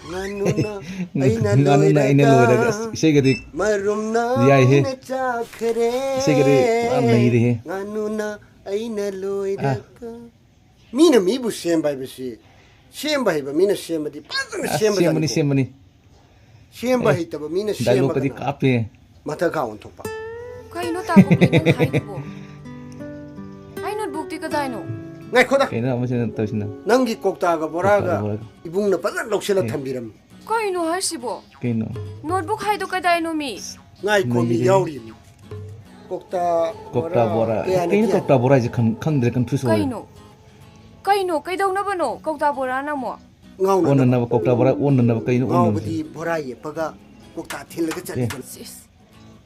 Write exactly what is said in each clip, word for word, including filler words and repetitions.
ꯉꯥꯅꯨꯅ ꯑꯩꯅ ꯉꯥꯅꯨꯅ ꯑꯩꯅ ꯂꯣꯏꯔꯒ, ꯂꯣꯏꯔꯒ, ꯑꯁ, ꯏꯁꯩꯒꯗꯤ ꯃꯔꯨꯝꯅ ꯌꯥꯏꯍꯦ꯫ ꯑꯩꯅ ꯆꯥꯈ꯭ꯔꯦ꯫ ꯏꯁꯩꯒꯗꯤ ꯄꯨꯔꯥ ꯅꯩꯔꯦꯍꯦ꯫ ꯉꯥꯅꯨꯅ ꯑꯩꯅ ꯑꯥ꯫ ꯂꯣꯏꯔꯒ꯫ ꯃꯤꯅ ꯃꯤꯕꯨ ꯁꯦꯝꯕ ꯍꯥꯏꯕꯁꯤ, ꯁꯦꯝꯕ ꯍꯩꯕ ꯃꯤꯅ ꯁꯦꯝꯕꯗꯤ ꯐꯖꯅ ꯑꯁ, ꯁꯦꯝꯕ ꯁꯦꯝꯕꯅꯤ, ꯖꯥꯠꯅꯤꯀꯣ꯫ ꯁꯦꯝꯕꯅꯤ꯫ ꯁꯦꯝꯕ ꯑꯦ, ꯍꯩꯇꯕ ꯃꯤꯅ dialogue ꯀꯗꯤ ꯁꯦꯝꯃꯒꯅ ꯀꯥꯞꯄꯦ꯫ ꯃꯊꯛꯈꯥ ꯑꯣꯟꯊꯣꯛꯄ꯫ ꯀꯩꯅꯣ ꯇꯥꯃꯣ ꯅꯪ ꯍꯥꯏꯗꯨꯕꯣ? ꯑꯩ ꯅꯣꯠꯕꯨꯛꯇꯤ ꯀꯗꯥꯏꯅꯣ? ꯉꯥꯏꯈꯣꯗ꯫ ꯀꯩꯅꯣ ꯑꯃꯁꯤꯅ ꯇꯧꯔꯤꯁꯤꯅ? ꯅꯪꯒꯤ ꯀꯧꯇꯥꯒ ꯕꯣꯔꯥꯒ ꯀꯧꯇꯥꯒ ꯕꯣꯔꯥꯒ꯫ ꯏꯕꯨꯡꯅ ꯐꯖꯅ ꯂꯧꯁꯤꯜꯂ ꯑꯦ꯫ ꯊꯝꯕꯤꯔꯝꯃꯤ꯫ ꯀꯩꯅꯣ ꯍꯥꯏꯁꯤꯕꯣ? ꯀꯩꯅꯣ? ꯅꯣꯠꯕꯨꯛ ꯍꯥꯏꯗꯣ ꯀꯗꯥꯏꯅꯣ ꯃꯤ? ꯉꯥꯏꯈꯣ, ꯃꯤ ꯅꯩꯔꯦ꯫ ꯌꯥꯎꯔꯤꯃꯤ꯫ ꯀꯧꯇꯥ ꯀꯧꯇꯥ ꯕꯣꯔꯥ꯫ ꯕꯣꯔꯥ꯫ ꯀꯌꯥꯅ ꯀꯩꯅꯣ ꯀꯌꯥꯅꯣ? ꯀꯧꯇꯥ ꯕꯣꯔꯥ ꯍꯥꯏꯁꯦ ꯈꯪ-, ꯈꯪꯗ꯭ꯔꯦ, confuse ꯑꯣꯏꯔꯦ꯫ ꯀꯩꯅꯣ? ꯀꯩꯅꯣ? ꯀꯩꯗꯧꯅꯕꯅꯣ ꯀꯧꯇꯥ ꯕꯣꯔꯥꯅ ꯑꯃꯨꯛ? ꯉꯥꯎꯅꯅꯕ꯫ ꯑꯣꯟꯅꯅꯕ, ꯀꯧꯇꯥ ꯕꯣꯔꯥ ꯑꯣꯟꯅꯅꯕ ꯀꯩꯅꯣ ꯉꯥꯎꯕꯗꯤ ꯑꯣꯟꯅꯕꯁꯦ? ꯕꯣꯔꯥ ꯌꯦꯞꯄꯒ ꯀꯧꯇꯥ ꯊꯤꯜꯂꯒ ꯑꯦ꯫ ꯆꯠꯂꯤꯗꯅ꯫ ꯁꯤꯁ꯫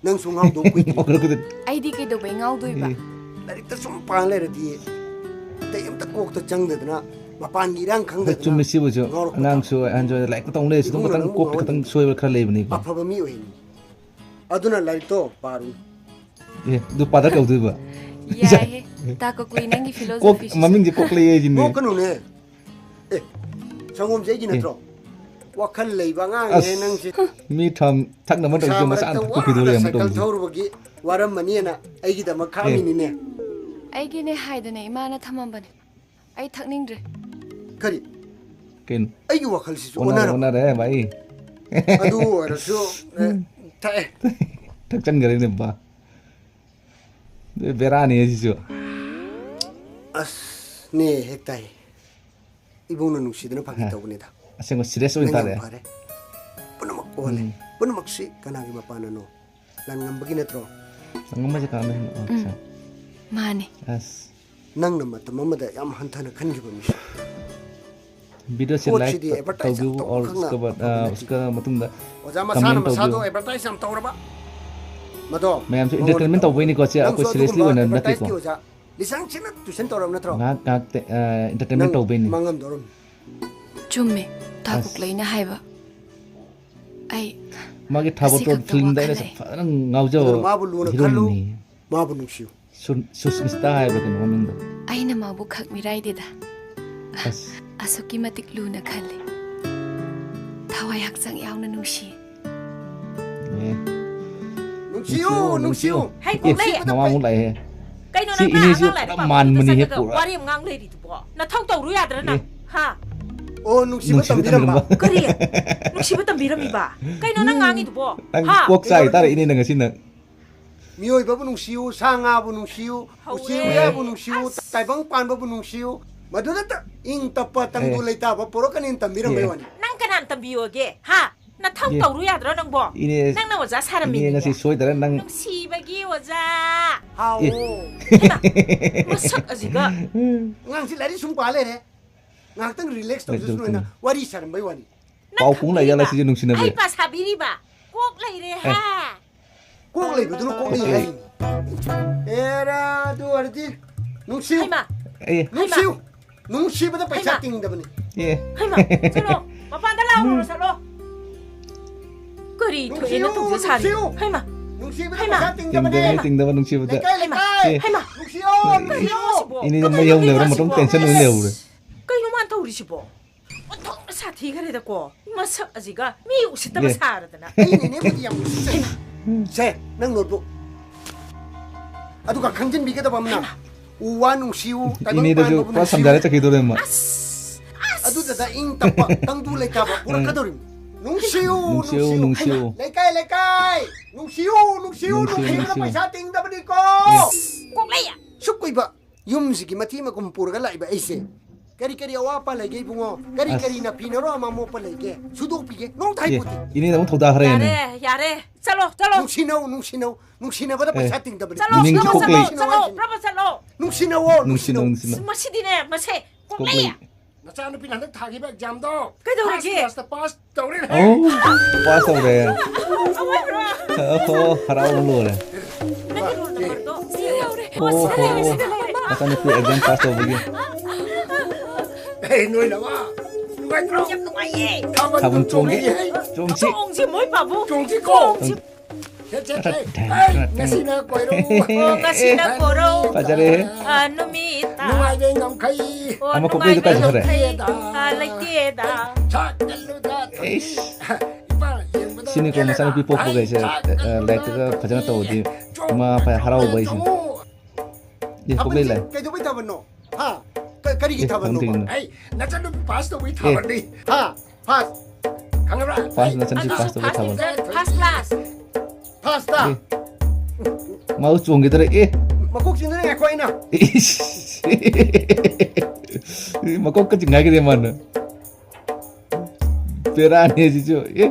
ꯅꯪꯁꯨ ꯉꯥꯎꯗꯧ ꯀꯨꯏꯗ꯭ꯔꯤ꯫ ꯋꯥꯈꯜ ꯈꯨꯗꯤꯡ-, ꯑꯩꯗꯤ ꯀꯩꯗꯧꯕꯩ ꯉꯥꯎꯗꯣꯏꯕ? ꯑꯦ꯫ ꯂꯥꯏꯔꯤꯛꯇ ꯁꯨꯝ ꯄꯥ ꯂꯩꯔꯗꯤ ꯑꯇꯩ ꯑꯝꯇ ꯀꯣꯛꯇ ꯆꯪꯗꯗꯅ ꯃꯄꯥꯟꯒꯤ ꯏꯔꯥꯡ ꯍꯣꯏ, ꯈꯪꯗꯗꯅ ꯆꯨꯝꯃꯦ ꯁꯤꯕꯨꯁꯨ꯫ ꯉꯥꯎꯔꯛꯄ ꯑꯉꯥꯡꯁꯨ ꯇꯥꯕ꯫ ꯑꯍꯟꯁꯨ ꯂꯥꯏꯔꯤꯛꯇ ꯇꯧ ꯂꯩꯔꯁꯨ ꯑꯗꯨꯝ ꯏꯕꯨꯡꯅ ꯈꯤꯇꯪ ꯅꯪꯕꯨ ꯀꯣꯛꯇ ꯈꯤꯇꯪ ꯉꯥꯎꯍꯟꯅꯤꯡꯗꯦ꯫ ꯁꯣꯏꯕ ꯈꯔ ꯂꯩꯕꯅꯤꯀꯣ꯫ ꯑꯐꯕ ꯃꯤ ꯑꯣꯏꯍꯟꯅꯤꯡꯉꯤ꯫ ꯑꯗꯨꯅ ꯂꯥꯏꯔꯤꯛꯇꯣ ꯄꯥꯔꯨ꯫ ꯑꯦ, ꯑꯗꯨ ꯄꯥꯗ ꯀꯧꯗꯣꯏꯕ? ꯌꯥꯏꯍꯦ꯫ ꯇꯥ ꯀꯣꯀꯂꯤ, ꯅꯪꯒꯤ ꯀꯣꯛ, philosophy ꯁꯤꯁꯨ꯫ ꯃꯃꯤꯡꯁꯦ ꯀꯣꯛ ꯂꯩꯌꯦ ꯍꯥꯏꯁꯤꯅꯦ꯫ ꯅꯣꯛꯀꯅꯨꯅꯦ꯫ ꯑꯦ, ꯁꯪꯒꯣꯝꯁꯦ ꯑꯩꯒꯤ ꯑꯦ꯫ ꯅꯠꯇ꯭ꯔꯣ? ꯋꯥꯈꯜ ꯂꯩꯕ ꯑꯉꯥꯡꯅꯦ ꯑꯁ, ꯅꯪꯁꯦ꯫ ꯃꯤ ꯊꯝ-, ꯊꯛꯅꯕ ꯅꯨꯡꯁꯥ ꯇꯧꯕꯁꯦ ꯃꯆꯥ ꯃꯔꯛꯇ ꯑꯝꯇ ꯄꯨꯈ꯭ꯔꯤꯗꯣ ꯋꯥꯅ ꯂꯩꯔꯝꯃ ꯁꯥꯏꯀꯜ ꯇꯧꯕꯁꯦ꯫ ꯊꯧꯔꯨꯕꯒꯤ ꯋꯥꯔꯝꯃꯅꯤꯅ ꯑꯩꯒꯤꯗꯃꯛ ꯑꯦ꯫ ꯈꯥꯛꯑꯝꯃꯤꯅꯤꯅꯦ꯫ ꯑꯩꯒꯤꯅꯦ ꯍꯥꯏꯗꯅ ꯏꯃꯥꯅ ꯊꯝꯃꯝꯕꯅꯦ꯫ ꯑꯩ ꯊꯛꯅꯤꯡꯗ꯭ꯔꯦ꯫ ꯀꯔꯤ? ꯀꯩꯅꯣ? ꯑꯩꯒꯤ ꯋꯥꯈꯜꯁꯤꯁꯨ ꯑꯣꯟꯅꯔꯕ? ꯑꯣꯟꯅꯔꯦ, ꯚꯥꯏ꯫ ꯑꯗꯨ ꯑꯣꯏꯔꯁꯨ, ꯑꯦ, ꯊꯛꯑꯦ꯫ ꯊꯛꯆꯟꯈ꯭ꯔꯦꯅꯦ, ꯕꯥ꯫ ꯕꯦꯔꯥꯅꯤ ꯁꯤꯁꯨ꯫ ꯑꯁ, ꯅꯦ ꯍꯦꯛ ꯇꯥꯏ꯫ ꯏꯕꯨꯡꯅ ꯅꯨꯡꯁꯤꯗꯅ ꯐꯥꯒꯤ ꯍꯥ꯫ ꯇꯧꯕꯅꯤꯗ꯫ ꯑꯁꯦꯡꯕ serious ꯑꯣꯏꯅ ꯅꯪ ꯌꯥꯝ ꯇꯥꯔꯛꯑꯦ꯫ ꯐꯔꯦ꯫ ꯄꯨꯝꯅꯃꯛ ꯑꯣꯜꯂꯦ꯫ ꯎꯝ꯫ ꯄꯨꯝꯅꯃꯛꯁꯤ ꯀꯅꯥꯒꯤ ꯃꯄꯥꯟꯅꯅꯣ? ꯂꯥꯟ ꯉꯝꯕꯒꯤ ꯅꯠꯇ꯭ꯔꯣ? ꯂꯥꯟ ꯉꯝꯕꯁꯦ ꯀꯅꯥꯅꯣ? ꯎꯝ꯫ ꯑꯠꯆꯥ꯫ ꯃꯥꯅꯦ꯫ ꯑꯁ꯫ ꯅꯪꯅ ꯃꯇꯝ ꯑꯃꯗ ꯌꯥꯝ ꯍꯟꯊꯅ ꯈꯟꯈꯤꯕ ꯃꯤꯁꯛ꯫ Video ꯁꯦ like ꯄꯣꯠꯁꯤꯗꯤ advertise ꯌꯥꯝ ꯇꯧꯕꯤꯌꯨ ꯇꯧꯕ or ꯈꯛꯅ ꯎꯁꯀ ꯕꯥꯗ, ꯑꯐꯕ ꯑ, ꯅꯠꯇꯦ꯫ ꯎꯁꯀ ꯃꯇꯨꯡꯗ ꯑꯣꯖꯥ ꯃꯁꯥꯅ comment ꯃꯁꯥꯗꯣ ꯇꯧꯕꯤꯌꯨ꯫ Advertise ꯌꯥꯝ ꯇꯧꯔꯕ? ꯃꯗꯣ ꯃꯌꯥꯝꯁꯨ ꯃꯉꯣꯟꯗ entertainment ꯇꯧꯕ꯫ ꯇꯧꯕꯩꯅꯤꯀꯣ, ꯁꯦ, ꯅꯪꯁꯨ ꯑꯩꯈꯣꯏ seriously ꯑꯗꯨꯒꯨꯝꯕ ꯑꯣꯏꯅ advertise ꯀꯤ ꯅꯠꯇꯦꯀꯣ꯫ ꯑꯣꯖꯥ ꯂꯤꯁꯥꯡ ꯁꯤꯠꯅ tuition ꯇꯧꯔꯕ ꯅꯠꯇ꯭ꯔꯣ? ꯉꯥꯏꯍꯥꯛ, ꯉꯥꯏꯍꯥꯛ, ꯑ, entertainment ꯅꯪ ꯇꯧꯕꯩꯅꯤ꯫ ꯃꯥꯡꯉꯝꯗꯧꯔꯝꯅꯤ꯫ ꯆꯨꯝꯃꯦ, ꯇꯥ ꯑꯁ꯫ ꯀꯣꯀꯂꯩꯅ ꯍꯥꯏꯕ꯫ ꯑꯩ ꯃꯥꯒꯤ ꯊꯥꯕ ꯉꯁꯤ ꯇꯣꯟ ꯈꯛꯇ film ꯗ ꯑꯩꯅ ꯋꯥꯈꯜ ꯂꯩ꯫ ꯐꯖꯅ ꯉꯥꯎꯖꯕ ꯑꯗꯨꯅ ꯃꯥꯕꯨ ꯂꯨꯅ ꯈꯜꯂꯨ, heroine ꯅꯤ꯫ ꯃꯥꯕꯨ ꯅꯨꯡꯁꯤꯌꯨ꯫ ꯁꯨ-, ꯁꯨꯁꯃꯤꯇꯥ ꯍꯥꯏꯕ꯭ꯔꯥ ꯀꯩꯅꯣ ꯃꯃꯤꯡꯗꯣ? ꯑꯩꯅ ꯃꯥꯕꯨ ꯈꯛ ꯃꯤꯔꯥꯏꯗꯦꯗ꯫ ꯑꯁ꯫ ꯑꯁꯨꯛꯀꯤ ꯃꯇꯤꯛ ꯂꯨꯅ ꯈꯜꯂꯤ꯫ ꯍꯣꯏ, ꯍꯛꯆꯥꯡ ꯌꯥꯎꯅ ꯅꯨꯡꯁꯤ꯫ ꯑꯦ, ꯅꯨꯡꯁꯤꯌꯨ, ꯅꯨꯡꯁꯤꯌꯨ꯫ ꯍꯩ, ꯑꯦ, ꯀꯣꯛꯂꯩ꯫ ꯃꯃꯥꯃꯨꯛ ꯂꯥꯛꯑꯦ꯫ ꯀꯩꯅꯣ ꯁꯤ ꯅꯪ ꯃꯥ ꯏꯅꯦꯁꯦ ꯑꯉꯥꯡ ꯄꯨꯔꯥ ꯂꯥꯏꯔꯤꯛ ꯄꯥꯕ ꯃꯥꯟꯕꯅꯤꯍꯦ, ꯆꯠꯂꯒ ꯄꯨꯔꯥ꯫ ꯋꯥꯔꯤ ꯑꯃ ꯉꯥꯡ ꯂꯩꯔꯤꯗꯨꯕꯣ? ꯅꯊꯧ ꯇꯧꯔꯨ ꯌꯥꯗ꯭ꯔꯥ ꯅꯪ? ꯑꯦ꯫ ꯍꯥ? ꯑꯣ, ꯅꯨꯡꯁꯤꯕ ꯅꯨꯡꯁꯤꯕ ꯇꯝꯕꯤꯔꯝꯕ꯫ ꯇꯝꯕꯤꯔꯝꯕ꯫ ꯀꯔꯤ? ꯅꯨꯡꯁꯤꯕ ꯇꯝꯕꯤꯔꯝꯃꯤꯕ? ꯀꯩꯅꯣ ꯅꯪ ꯉꯥꯡꯉꯤꯗꯨꯕꯣ? ꯅꯪ ꯍꯥ? ꯀꯣꯛ ꯆꯥꯏ ꯇꯥꯔꯦ ꯏꯅꯦ ꯅꯪ ꯉꯁꯤ ꯅꯪ꯫ ꯃꯤꯑꯣꯏꯕꯕꯨ ꯅꯨꯡꯁꯤꯌꯨ, ꯁꯥ ꯉꯥꯕꯨ ꯅꯨꯡꯁꯤꯌꯨ, ꯍꯧꯔꯦ꯫ ꯎꯆꯦꯛ ꯋꯥꯌꯥꯕꯨ ꯅꯨꯡꯁꯤꯌꯨ, ꯑꯁ꯫ ꯇꯥꯏꯕꯪ ꯄꯥꯟꯕꯕꯨ ꯅꯨꯡꯁꯤꯌꯨ꯫ ꯃꯗꯨꯗꯇ ꯏꯪ ꯇꯞꯄ ꯇꯪꯗꯨ ꯑꯦ꯫ ꯂꯩꯇꯥꯕ ꯄꯣꯔꯛꯀꯅꯤꯅ ꯇꯝꯕꯤꯔꯝꯕꯩ ꯑꯦ꯫ ꯋꯥꯅꯤ꯫ ꯅꯪ ꯀꯅꯥꯅ ꯇꯝꯕꯤꯌꯣꯒꯦ? ꯍꯥ? ꯅꯊꯧ ꯑꯦ꯫ ꯇꯧꯔꯨ ꯌꯥꯗ꯭ꯔꯣ ꯅꯪꯕꯣ? ꯏꯅꯦ, ꯅꯪꯅ ꯑꯣꯖꯥ ꯏꯅꯦ ꯁꯥꯔꯝꯃꯤꯅꯤꯅꯦ꯫ ꯉꯁꯤ ꯁꯣꯏꯗꯔꯦ ꯅꯪ꯫ ꯅꯨꯡꯁꯤꯕꯒꯤ ꯑꯣꯖꯥ꯫ ꯍꯥꯎ꯫ ꯑꯦ꯫ ꯍꯩꯃꯥ, ꯃꯁꯛ ꯑꯁꯤꯒ꯫ ꯑꯉꯥꯡꯁꯤ ꯂꯥꯏꯔꯤꯛ ꯁꯨꯝ ꯄꯥ ꯂꯩꯔꯦ꯫ ꯉꯥꯏꯍꯥꯛꯇꯪ ꯔꯤꯂꯦꯛꯁ ꯇꯧꯖꯁꯅꯨ ꯂꯥꯏꯔꯤꯛ ꯍꯥꯏꯅ ꯋꯥꯔꯤ ꯁꯥꯔꯝꯕꯩ ꯋꯥꯅꯤ꯫ ꯅꯪ ꯄꯥꯎ ꯀꯣꯡ ꯂꯩ ꯌꯥꯜꯂ ꯈꯪꯕꯤꯔꯤꯕ? ꯁꯤꯁꯦ ꯅꯨꯡꯁꯤꯅꯕ꯫ ꯍꯩꯄꯥ ꯁꯥꯕꯤꯔꯤꯕ? ꯀꯣꯛ ꯂꯩꯔꯦ ꯍꯥ? ꯀꯣꯛ ꯂꯩꯕꯗꯨꯅ ꯀꯣꯛ ꯂꯩ ꯍꯥꯏꯅꯤ꯫ ꯑꯦꯔꯥ, ꯑꯗꯨ ꯑꯣꯏꯔꯗꯤ ꯅꯨꯡꯁꯤꯌꯨ꯫ ꯍꯩꯃꯥ, ꯑꯦ, ꯅꯨꯡꯁꯤꯌꯨ꯫ ꯅꯨꯡꯁꯤꯕꯗ ꯄꯩꯁꯥ ꯍꯩꯃꯥ꯫ ꯇꯤꯡꯗꯕꯅꯤ꯫ ꯑꯦ꯫ ꯍꯩꯃꯥ, ꯆꯠꯂꯣ꯫ ꯃꯄꯥꯟꯗ ꯂꯥꯎꯔꯨꯔꯣ, ꯆꯠꯂꯣ꯫ ꯀꯔꯤ ꯊꯣꯛꯑꯦꯅ ꯅꯨꯡꯁꯤꯌꯨ, ꯇꯧꯖ ꯁꯥꯔꯤ? ꯅꯨꯡꯁꯤꯌꯨ꯫ ꯍꯩꯃꯥ, ꯅꯨꯡꯁꯤꯕꯗ ꯍꯩꯃꯥ꯫ ꯄꯩꯁꯥ ꯇꯤꯡꯗꯕꯅꯦ꯫ ꯇꯤꯡꯗꯕꯅꯤ, ꯇꯤꯡꯗꯕ ꯅꯨꯡꯁꯤꯕꯗ꯫ ꯂꯩꯀꯥꯏ, ꯂꯩꯀꯥꯏ꯫ ꯑꯦ꯫ ꯍꯩꯃꯥ, ꯅꯨꯡꯁꯤꯌꯣ, ꯑꯦ꯫ ꯅꯨꯡꯁꯤꯌꯣ꯫ ꯀꯔꯤꯅꯣ ꯁꯤꯕꯣ? ꯏꯅꯦ ꯃꯩ ꯍꯧ ꯂꯩꯍꯧꯔꯦ, ꯃꯇꯣꯝ ꯇꯦꯟꯁꯟ ꯑꯣꯏꯅ ꯂꯩꯍꯧꯔꯦ꯫ ꯀꯩꯅꯣ ꯃꯥꯅ ꯇꯧꯔꯤꯁꯤꯕꯣ? ꯑꯣꯟꯊꯣꯛꯅ ꯁꯥꯊꯤꯈ꯭ꯔꯦꯗꯀꯣ꯫ ꯃꯁꯛ ꯑꯁꯤꯒ ꯃꯤ ꯎꯁꯤꯠꯇꯕ ꯑꯦ꯫ ꯁꯥꯔꯗꯅ꯫ ꯑꯩꯅꯅꯦ ꯃꯗꯤ ꯌꯥꯝ ꯎꯁꯤꯠꯆꯩ꯫ ꯁꯦ, ꯅꯪ ꯅꯣꯠꯕꯨꯛ꯫ ꯑꯗꯨꯒ ꯈꯪꯖꯤꯟꯕꯤꯒꯗꯕ ꯑꯃꯅ, ꯎ ꯋꯥ ꯅꯨꯡꯁꯤꯌꯨ, ꯇꯥꯏꯕꯪ ꯏꯅꯦꯗꯁꯨ ꯄꯥꯟꯕꯕꯨ ꯄꯨꯔꯥ ꯅꯨꯡꯁꯤꯌꯨ꯫ ꯁꯝꯖꯥꯏꯔ ꯆꯠꯈꯤꯗꯧꯔꯦ ꯑꯃ꯫ ꯑꯗꯨꯗ ꯏꯪ ꯇꯞꯄ ꯇꯪꯗꯨ ꯂꯩꯇꯥꯕ ꯄꯨꯔꯛꯀꯗꯧꯔꯤꯕꯅꯤ꯫ ꯅꯨꯡꯁꯤꯌꯨ, ꯅꯨꯡꯁꯤꯌꯨ, ꯅꯨꯡꯁꯤꯌꯨ꯫ ꯂꯩꯀꯥꯏ, ꯂꯩꯀꯥꯏ, ꯅꯨꯡꯁꯤꯌꯨ, ꯅꯨꯡꯁꯤꯌꯨ, ꯅꯨꯡꯁꯤꯌꯨ, ꯅꯨꯡꯁꯤꯕꯗ ꯅꯨꯡꯁꯤꯌꯨ꯫ ꯄꯩꯁꯥ ꯇꯤꯡꯗꯕꯅꯤꯀꯣ꯫ ꯀꯣꯛꯂꯩ꯫ ꯁꯨꯛ ꯀꯨꯏꯕ ꯌꯨꯝꯁꯤꯒꯤ ꯃꯊꯤ ꯃꯀꯨꯝ ꯄꯨꯔꯒ ꯂꯥꯛꯏꯕ ꯑꯩꯁꯦ꯫ ꯀꯔꯤ ꯀꯔꯤ ꯑꯋꯥꯠ ꯑꯄꯥ ꯂꯩꯒꯦ ꯏꯕꯨꯡꯉꯣ? ꯀꯔꯤ ꯑꯁ꯫ ꯀꯔꯤ ꯅꯥꯄꯤ ꯅꯔꯣ ꯑꯃ ꯃꯣꯞꯄ ꯂꯩꯒꯦ? ꯁꯨꯗꯣꯛꯄꯤꯒꯦ꯫ ꯅꯣꯡꯇ ꯑꯦ, ꯍꯥꯏꯄꯣꯠꯇꯦ꯫ ꯏꯅꯦꯅ ꯑꯃꯨꯛ ꯊꯧꯗꯥꯈ꯭ꯔꯦꯅꯦ꯫ ꯌꯥꯔꯦ, ꯌꯥꯔꯦ꯫ ꯆꯠꯂꯣ, ꯆꯠꯂꯣ꯫ ꯅꯨꯡꯁꯤꯅꯧ, ꯅꯨꯡꯁꯤꯅꯧ, ꯅꯨꯡꯁꯤꯅꯕꯗ ꯑꯦ꯫ ꯄꯩꯁꯥ ꯇꯤꯡꯗꯕꯅꯤ꯫ ꯆꯠꯂꯣ, ꯃꯤꯅꯤꯡ ꯆꯠꯂꯣ, ꯀꯣꯛꯂꯩ꯫ ꯆꯠꯂꯣ, ꯆꯠꯂꯣ, ꯄ꯭ꯔꯚꯥ ꯆꯠꯂꯣ꯫ ꯅꯨꯡꯁꯤꯅꯧꯑꯣ, ꯅꯨꯡꯁꯤꯅꯧ, ꯅꯨꯡꯁꯤꯅꯧ꯫ ꯅꯨꯡꯁꯤꯅꯧ꯫ ꯃꯁꯤꯗꯤꯅꯦ, ꯃꯁꯦ, ꯀꯣꯛꯂꯩ꯫ ꯀꯣꯛꯂꯩ꯫ ꯅꯆꯥꯅꯨꯄꯤꯅ ꯍꯟꯗꯛ ꯊꯥꯈꯤꯕ ꯑꯦꯛꯖꯥꯝꯗꯣ ꯀꯩꯗꯧꯔꯒꯦ? ꯐꯥꯔꯁ ꯀ꯭ꯂꯥꯁꯇ ꯄꯥꯁ ꯇꯧꯔꯦ꯫ ꯑꯣ, ꯄꯥꯁ ꯇꯧꯔꯦ꯫ ꯑꯋꯣꯏꯕ꯭ꯔꯣ? ꯑꯣ, ꯍꯔꯥꯎꯕ ꯂꯣꯏꯔꯦ꯫ ꯅꯪꯒꯤ ꯔꯣꯜ ꯅꯝꯕꯔꯗꯣ ꯁꯤꯗ ꯌꯥꯎꯔꯦ꯫ ꯑꯣ, ꯑꯣ, ꯑꯣ꯫ ꯃꯆꯥꯅꯨꯄꯤ ꯑꯦꯛꯖꯥꯝ ꯄꯥꯁ ꯇꯧꯕꯒꯤ꯫ ꯑꯦ, ꯅꯣꯏ ꯂꯋꯥ꯫ ꯅꯨꯡꯉꯥꯏꯇ꯭ꯔꯣ? ꯌꯥꯝ ꯅꯨꯡꯉꯥꯏꯌꯦ꯫ ꯊꯥꯕꯜ ꯊꯥꯕꯜ ꯆꯣꯡꯒꯦ꯫ ꯆꯣꯡꯉꯤꯍꯦ꯫ ꯆꯣꯡꯁꯤ꯫ ꯆꯣꯡꯁꯤ ꯃꯣꯏ ꯄꯥꯕꯨꯡ꯫ ꯆꯣꯡꯁꯤꯀꯣ꯫ ꯆꯣꯡꯁꯤ꯫ ꯁꯦ, ꯁꯦ, ꯁꯦ꯫ ꯑꯩ, ꯉꯁꯤꯅ ꯀꯣꯏꯔꯣ꯫ ꯑꯣ, ꯉꯁꯤꯅ ꯀꯣꯔꯧ꯫ ꯐꯖꯔꯦꯍꯦ꯫ ꯑ, ꯅꯨꯃꯤꯠꯇ꯫ ꯅꯨꯡꯉꯥꯏꯕ ꯉꯝꯈꯩ꯫ ꯑꯣ, ꯑꯃ ꯀꯣꯛꯄꯤꯁꯨ ꯅꯨꯡꯉꯥꯏꯕ ꯀꯥꯏꯊꯣꯛꯈ꯭ꯔꯦ꯫ ꯉꯝꯈꯩ꯫ ꯑ, ꯂꯩꯇꯦꯗ꯫ ꯁꯤꯅꯤꯀꯣ ꯃꯆꯥꯅꯨꯄꯤ ꯄꯣꯛꯄꯈꯩꯁꯦ, ꯑ, ꯂꯥꯏꯔꯤꯛꯇꯒ ꯐꯖꯅ ꯇꯧꯔꯗꯤ ꯃꯃꯥ ꯃꯄꯥ ꯍꯔꯥꯎꯕ ꯍꯥꯏꯁꯦ꯫ ꯑꯦ, ꯀꯣꯛꯂꯩ ꯂꯥꯏ꯫ ꯀꯩꯗꯧꯕꯩ ꯊꯥꯕꯜꯅꯣ? ꯍꯥ? ꯀ-, ꯀꯔꯤꯒꯤ ꯑꯦ, ꯊꯥꯕꯜꯅꯣ? ꯊꯥꯕꯜ ꯀꯩꯒꯤꯅꯣ? ꯑꯩ ꯅꯆꯟꯅꯨꯄꯤ ꯄꯥꯁ ꯇꯧꯕꯩ ꯊꯥꯕꯜꯅꯤ꯫ ꯍꯥ? ꯄꯥꯁ꯫ ꯈꯪꯉꯕ꯭ꯔꯥ? ꯄꯥꯁ, ꯅꯆꯟꯅꯨꯄꯤ ꯄꯥꯁ ꯇꯧꯕꯩ ꯊꯥꯕꯜ꯫ First class. ꯐꯥꯔꯁꯇ꯫ ꯑꯦ꯫ ꯃꯥꯕꯨ ꯆꯣꯡꯈꯤꯗ꯭ꯔꯦ, ꯑꯦ꯫ ꯃꯀꯣꯛ ꯆꯤꯡꯗꯨꯅ ꯉꯥꯏꯈꯣ ꯑꯩꯅ꯫ ꯏꯁ꯫ ꯃꯀꯣꯛ ꯀ ꯆꯤꯡꯒꯥꯏꯒꯤꯗꯦ ꯃꯥꯅ꯫ ꯕꯦꯔꯥꯅꯤ ꯁꯤꯁꯨ, ꯑꯦ꯫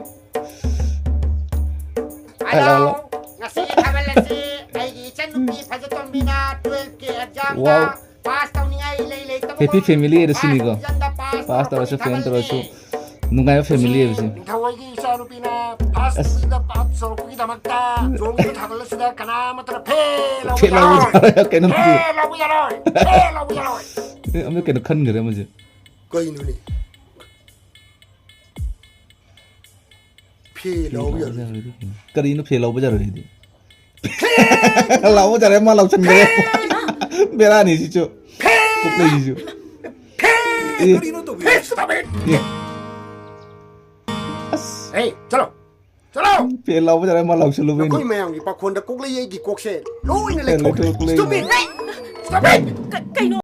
Hello, hello, hello. ꯍꯜꯂꯣ꯫ ꯉꯁꯤꯒꯤ ꯊꯥꯕꯜ ꯑꯁꯤ ꯑꯩꯒꯤ ꯏꯆꯟꯅꯨꯄꯤ ꯐꯖꯇꯣꯝꯕꯤꯅ twelve ꯀꯤ ꯑꯦꯛꯖꯥꯝꯗ ꯋꯥꯎ꯫ ꯄꯥꯁ ꯇꯧꯅꯤꯡꯉꯥꯏ ꯏꯂꯩ ꯂꯩꯇꯕ ꯍꯦꯄꯤ ꯐꯦꯃꯤꯂꯤ ꯍꯥꯏꯗꯣ ꯁꯤꯅꯤꯀꯣ꯫ ꯐꯥꯔꯁ ꯗꯤꯕꯤꯖꯟꯗ ꯄꯥꯁ ꯄꯥꯁ ꯇꯧꯔꯁꯨ, ꯇꯧꯔꯛꯄꯒꯤ ꯐꯦꯜ ꯇꯧꯔꯁꯨ, ꯊꯥꯕꯜꯅꯤ꯫ ꯅꯨꯡꯉꯥꯏꯕ ꯐꯦꯃꯤꯂꯤ ꯍꯥꯏꯕꯁꯤ꯫ ꯅꯤꯡꯊꯧ ꯍꯣꯏꯒꯤ ꯏꯆꯥꯅꯨꯄꯤꯅ ꯐꯥꯔꯁ ꯑꯁ꯫ ꯗꯤꯕꯤꯖꯟꯗ ꯄꯥꯁ ꯇꯧꯔꯛꯄꯒꯤꯗꯃꯛꯇ ꯆꯣꯡꯉꯤꯕ ꯊꯥꯕꯜ ꯑꯁꯤꯗ ꯀꯅꯥ ꯑꯃꯠꯇꯅ ꯐꯦꯜ ꯂꯧꯕ ꯐꯦꯜ ꯂꯧꯕ ꯌꯥꯔꯣꯏ꯫ ꯌꯥꯔꯣꯏ, ꯀꯩꯅꯣ ꯐꯦꯜ ꯂꯧꯕ ꯌꯥꯔꯣꯏ꯫ ꯐꯦꯜ ꯂꯧꯕ ꯌꯥꯔꯣꯏ꯫ ꯑꯦ, ꯑꯃꯅ ꯀꯩꯅꯣ ꯈꯟꯈ꯭ꯔꯦ ꯑꯃꯁꯦ꯫ ꯀꯩꯅꯣꯅꯦ? ꯐꯦꯜ ꯐꯦꯜ ꯂꯧꯕ ꯂꯧꯕ ꯌꯥꯔꯣꯏ꯫ ꯌꯥꯔꯣꯏꯗꯤ ꯀꯩꯅꯣ? ꯀꯔꯤꯅꯣ ꯐꯦꯜ ꯂꯧꯕ ꯌꯥꯔꯣꯏꯗꯤ? ꯂꯥꯎꯕ ꯌꯥꯔꯦ, ꯃꯥ ꯂꯥꯎꯁꯟꯈ꯭ꯔꯦ꯫ ꯕꯦꯔꯥꯅꯤ ꯁꯤꯁꯨ꯫ ꯀꯣꯛꯂꯩꯁꯤꯁꯨ꯫ ꯐꯦꯜ! ꯑꯦ꯫ ꯀꯔꯤꯅꯣ ꯇꯧꯕꯤꯔꯤꯁꯦ? Stop it! ꯑꯦ꯫ ꯑꯁ꯫ Hey, ꯆꯠꯂꯣ! ꯆꯠꯂꯣ! ꯐꯦꯜ ꯂꯥꯎꯕ ꯌꯥꯔꯦ, ꯃꯥ ꯂꯥꯎꯁꯜꯂꯨꯕꯩꯅꯤ꯫ ꯅꯈꯣꯏ ꯃꯌꯥꯝꯒꯤ ꯄꯥꯈꯣꯟꯗ ꯀꯣꯛꯂꯩ ꯑꯩꯒꯤ ꯀꯣꯛꯁꯦ ꯂꯣꯏꯅ ꯑꯦ, ꯂꯩꯊꯣꯛꯈ꯭ꯔꯦ꯫ ꯂꯩꯊꯣꯛ-, ꯂꯩꯊꯣꯛ-, Stop it! Stop it! ꯀ-, ꯀꯩꯅꯣ?